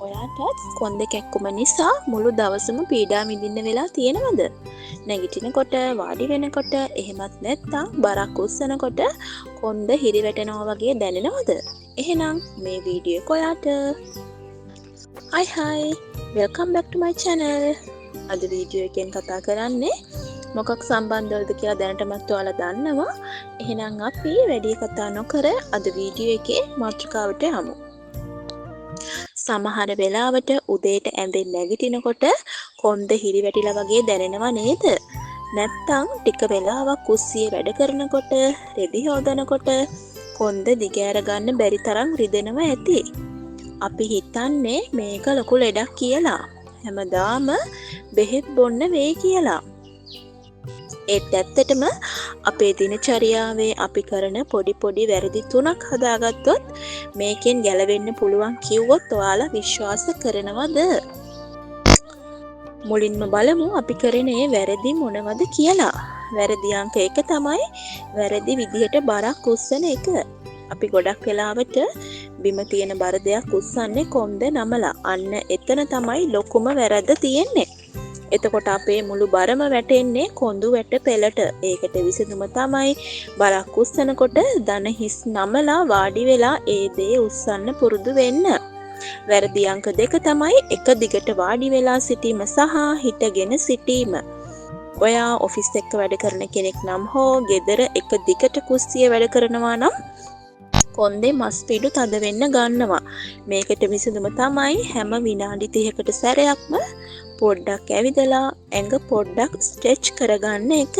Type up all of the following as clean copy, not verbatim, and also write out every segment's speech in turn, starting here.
ඔයාටත් කොන්ද කැක්කුම නිසා මුළු දවසම පීඩා විඳින්න වෙලා තියෙනවද? නැගිටිනකොට, වාඩි වෙනකොට, එහෙමත් නැත්නම් බරක් උස්සනකොට කොන්ද හිරිවැටෙනවා වගේ දැනෙනවද? එහෙනම් මේ වීඩියෝ එක ඔයාට. Hi hi, welcome back to my channel. අද වීඩියෝ එකෙන් කතා කරන්නේ මොකක් සම්බන්ධවද කියලා දැනටමත් ඔයාලා දන්නවා. එහෙනම් අපි වැඩි කතා නොකර අද වීඩියෝ එකේ මාතෘකාවට යමු. සමහර වෙලාවට උදේට ඇඳෙන් නැගිටිනකොට කොන්ද හිරිවැටිලා වගේ දැනෙනවා නේද? නැත්තම් ටික වෙලාවක් කුස්සියේ වැඩ කරනකොට, රෙදි හොදනකොට කොන්ද දිගෑර ගන්න බැරි තරම් රිදෙනවා ඇති. අපි හිතන්නේ මේක ලොකු ලෙඩක් කියලා. හැමදාම බෙහෙත් බොන්න වෙයි කියලා. ඒත් ඇත්තටම අපේ දිනචරියාවේ අපි කරන පොඩි පොඩි වැරදි තුනක් හදාගත්තොත් මේකෙන් ගැලවෙන්න පුළුවන් කිව්වොත් ඔයාලා විශ්වාස කරනවද? මුලින්ම බලමු අපි කරන ඒ වැරදි මොනවද කියලා. වැරදි අංක 1 තමයි වැරදි විදිහට බරක් උස්සන එක. අපි ගොඩක් වෙලාවට බිම තියෙන බර දෙයක් උස්සන්නේ කොන්ද නමලා. අන්න එතන තමයි ලොකුම වැරද්ද තියෙන්නේ. එතකොට අපේ මුළු බරම වැටෙන්නේ කොඳු වැට පෙළට. ඒකට විසඳුම තමයි බරක් උස්සනකොට දන හිස් නමලා වාඩි වෙලා ඒ දේ උස්සන්න පුරුදු වෙන්න. වැරදි අංක 2 තමයි එක දිගට වාඩි වෙලා සිටීම සහ හිටගෙන සිටීම. ඔයා ඔෆිස් එක්ක වැඩ කරන කෙනෙක් නම් හෝ ගෙදර එක දිගට කුස්සිය වැඩ කරනවා නම් කොන්දේ මස් පිඩු තද වෙන්න ගන්නවා. මේකට විසඳුම තමයි හැම විනාඩි 30කට සැරයක්ම පොඩ්ඩක් ඇවිදලා ඇඟ පොඩ්ඩක් ස්ට්‍රෙච් කරගන්න එක.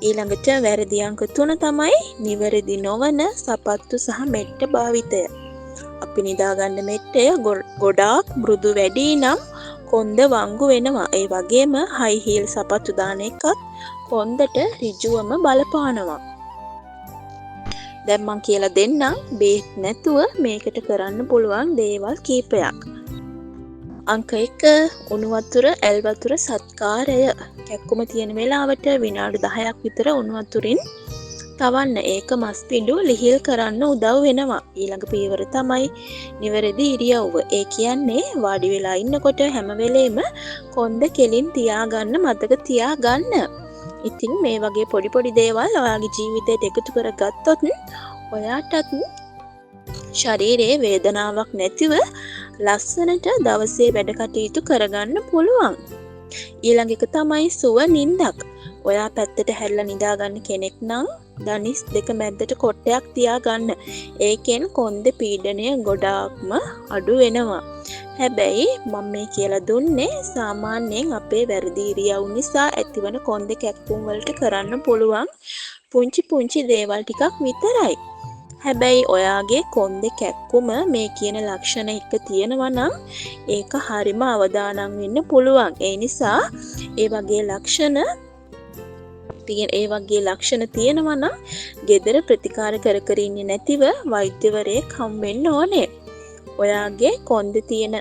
ඊළඟට වැරදි අංක 3 තමයි නිවැරදි නොවන සපත්තු සහ මෙට්ට භාවිතය. අපි නිදාගන්න මෙට්ටය ගොඩාක් මෘදු වැඩි නම් කොන්ද වංගු වෙනවා. ඒ වගේම හයි හීල් සපත්තු දාන එකත් කොන්දට ඍජුවම බලපානවා. දැන් මං කියලා දෙන්නම් බේත් නැතුව මේකට කරන්න පුළුවන් දේවල් කීපයක්. අංක 1 උණු වතුර ඇල් වතුර සත්කාරය. කැක්කුම තියෙන වෙලාවට විනාඩි 10ක් විතර උණු වතුරින් තවන්න. ඒක මස් පිඩු ලිහිල් කරන්න උදව් වෙනවා. ඊළඟ පියවර තමයි නිවැරදි ඉරියව්ව. ඒ කියන්නේ වාඩි වෙලා ඉන්නකොට හැම වෙලේම කොන්ද කෙලින් තියාගන්න මතක තියාගන්න. ඉතින් මේ වගේ පොඩි පොඩි දේවල් ඔයාගේ ජීවිතයට එකතු කරගත්තොත් ඔයාටත් ශරීරයේ වේදනාවක් නැතිව ලස්සනට දවසේ වැඩ කටයුතු කරගන්න පුළුවන්. ඊළඟ එක තමයි සුව නින්දක්. ඔයා පැත්තට හැරිලා නිදාගන්න කෙනෙක් නම් දනිස් දෙක මැද්දට කොට්ටයක් තියාගන්න. ඒකෙන් කොන්ද පීඩනය ගොඩාක්ම අඩු වෙනවා. හැබැයි මම මේ කියලා දුන්නේ සාමාන්‍යයෙන් අපේ වැරදි ඉරියව් නිසා ඇතිවන කොන්ද කැක්කුම් වලට කරන්න පුළුවන් පුංචි පුංචි දේවල් ටිකක් විතරයි. හැබැයි ඔයාගේ කොන්ද කැක්කුම මේ කියන ලක්ෂණ එක තියෙනවා නම් ඒක හරිම අවදානම් වෙන්න පුළුවන්. ඒ නිසා ඒ වගේ ලක්ෂණ තියෙන ඒ වගේ ලක්ෂණ තියෙනවා නම් ගෙදර ප්‍රතිකාර කර කර ඉන්නේ නැතිව වෛද්‍යවරයෙක් හම් වෙන්න ඕනේ. ඔයාගේ කොන්ද තියෙන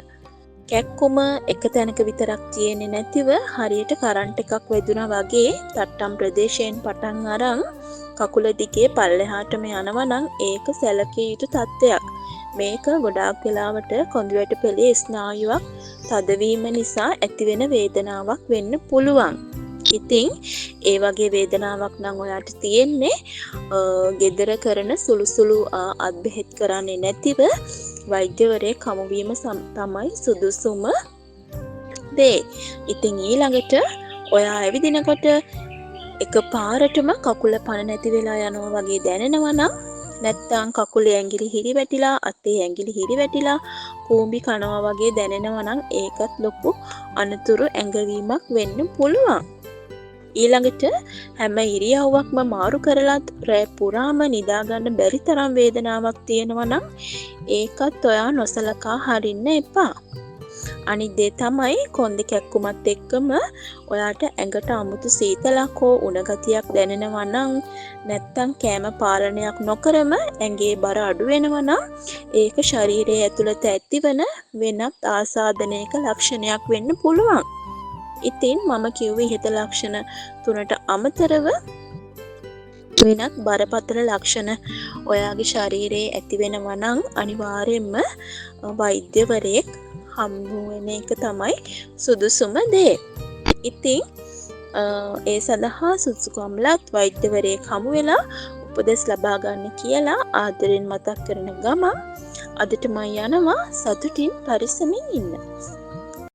කැක්කුම එක තැනක විතරක් තියෙන්නේ නැතිව හරියට කරන්ට් එකක් වැදුනා වගේ තට්ටම් ප්‍රදේශයෙන් පටන් අරන් කකුල දිගේ පල්ලෙහාටම යනවා නම් ඒක සැලකිය යුතු තත්ත්වයක්. මේක ගොඩාක් වෙලාවට කොඳු වැට පෙළේ ස්නායුවක් තදවීම නිසා ඇතිවෙන වේදනාවක් වෙන්න පුළුවන්. ඉතින් ඒ වගේ වේදනාවක් නම් ඔයාට තියෙන්නේ ගෙදර කරන සුළු සුළු අත් බෙහෙත් කරන්නේ නැතිව වෛද්‍යවරයෙක් හමුවීම තමයි සුදුසුම දේ. ඉතින් ඊළඟට ඔයා ඇවිදිනකොට එක පාරටම කකුල පණ නැති වෙලා යනවා වගේ දැනෙනවා නම්, නැත්තම් කකුලේ ඇඟිලි හිරි වැටිලා, අතේ ඇඟිලි හිරි වැටිලා, කූඹි කනවා වගේ දැනෙනවා නම් ඒකත් ලොකු අනතුරු ඇඟවීමක් වෙන්න පුළුවන්. ඊළඟට හැම ඉරියව්වක්ම මාරු කරලත් රෑ පුරාම නිදාගන්න බැරි තරම් වේදනාවක් තියෙනවා නම් ඒකත් ඔයා නොසලකා හරින්න එපා. අනිත් දේ තමයි කොන්ද කැක්කුමත් එක්කම ඔයාට ඇඟට අමුතු සීතලක් හෝ උණ ගතියක් දැනෙනවා නම්, නැත්තම් කෑම පාලනයක් නොකරම ඇඟේ බර අඩු වෙනවා නම් ඒක ශරීරයේ ඇතුළත ඇතිවන වෙනත් ආසාදනයක ලක්ෂණයක් වෙන්න පුළුවන්. ඉතින් මම කිව්වේ ඉහත ලක්ෂණ තුනට අමතරව වෙනත් බරපතල ලක්ෂණ ඔයාගේ ශරීරයේ ඇති වෙනවා නම් අනිවාර්යයෙන්ම වෛද්‍යවරයෙක් හම්බ වෙන එක තමයි සුදුසුම දේ. ඉතින් ඒ සඳහා සුදුසුකම් ලත් වෛද්‍යවරයෙක් හමු වෙලා උපදෙස් ලබා ගන්න කියලා ආදරෙන් මතක් කරන ගමන් අදට මං යනවා. සතුටින් පරිස්සමින් ඉන්න.